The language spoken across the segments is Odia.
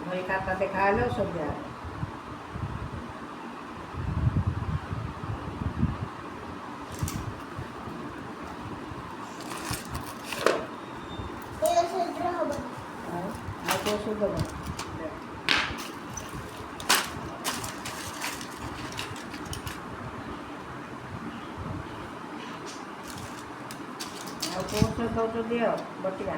ବହି ଖାତା ଦେଖାହେଲେ ଔଷଧ ଦିଆହେବ। ଏ ଔଷଧରେ ହବନି। ଆଉ ଆଉ କୋଉ ଔଷଧ ଦେବ? ଆଉ କୋଉ ଔଷଧ ଦେଉଛ ଦିଅ ବଟିକା।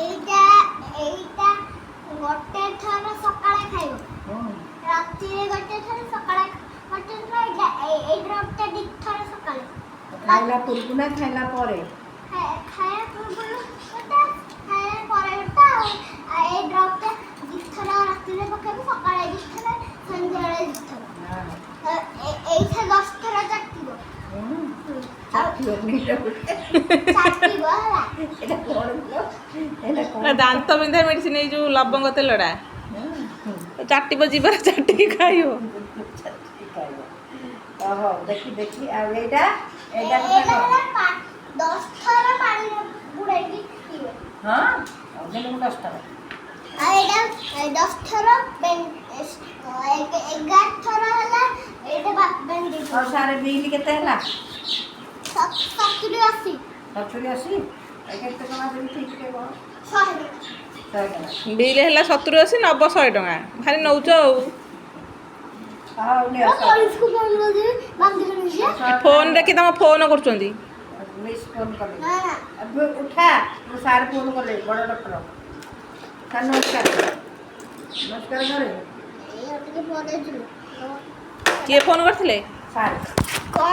ଏଇଟା ଏଇଟା ଗୋଟେ ଥର ସକାଳେ ଖାଇବ। ରାତିରେ ଗୋଟେ ଥର, ସକାଳେ ଗୋଟେ ଥର। ଏଇଟା ଏଇ ଡ୍ରପଟା 2 ଥର ସକାଳେ। ଖାଇଲା ପୂର୍ବରୁ ନା ଖାଇଲା ପରେ? ଖାଇବା ପୂର୍ବରୁ ଗୋଟେ, ଖାଇବା ପରେ ଗୋଟେ। ଆଉ ଏଇ ଡ୍ରପଟା 2 ଥର ରାତିରେ ପକେଇବ, ସକାଳେ 2 ଥର, ସନ୍ଧ୍ୟାବେଳେ 2 ଥର। ଏଇଟା 10 ଥର ଚାଟିବ। ଚାଟିବନି ଏଇଟା ଗୋଟେ। ଚାଟିବ ହେଲା। ଏଇଟା କ'ଣ ଲୋ? ଏଇଟା କ'ଣ? ନା, ଦାନ୍ତ ବିନ୍ଧା ମେଡ଼ିସିନ, ଏଇ ଯୋଉ ଲବଙ୍ଗ ତେଲଟା। ଚାଟିବ, ଜିଭରେ ଚାଟିକି ଖାଇବ। ଚାଟିକି ଖାଇବ। ହଉ, ଦେଖି ଦେଖି। ଆଉ ଏଇଟା ଏଇଟା କଥା ଏଇଟା କହ। ହେଲା 10 ଥର ପାଣିରେ ବୁଡ଼େଇକି ପିଇବ। ହଁ, ଆଉ ଦିନକୁ 10 ଥର। ଆଉ ଏଇଟା 10 ଥର, 11 ଥର ହେଲା ଏଇଟା ବାନ୍ଧିବ। ଆଉ ସାର୍, ବିଲ୍ କେତେ ହେଲା? 70 80। 70 80। କେତେ ଟଙ୍କା ଦେବି ଠିକ୍ ଟିକେ କହ। 100 ଟଙ୍କା। 100 ଟଙ୍କା। ବିଲ୍ ହେଲା 70 80, ନବ 100 ଟଙ୍କା। ଭାରି ନଉଛ ଆଉ। ହଉ, ନିଅ। ପୋଲିସକୁ ଫୋନ କରିଦେବି, ବାନ୍ଧିକି ନେଇଯିବେ। ଫୋନରେ କି ତମ ଫୋନ କରୁଛନ୍ତି? ମିସ୍ ଫୋନ୍ କଲେ। ନା ନା। ଏବେ ଉଠା, ମୋ ସାର୍ ଫୋନ୍ କଲେ, ବଡ଼ ଡକ୍ଟର ସାର୍। ନମସ୍କାର, ନମସ୍କାର ଘରେ। ଏଇ ଟିକେ ପରେ ଯିବୁ। କିଏ ଫୋନ କରିଥିଲେ? ସାର୍। କ'ଣ?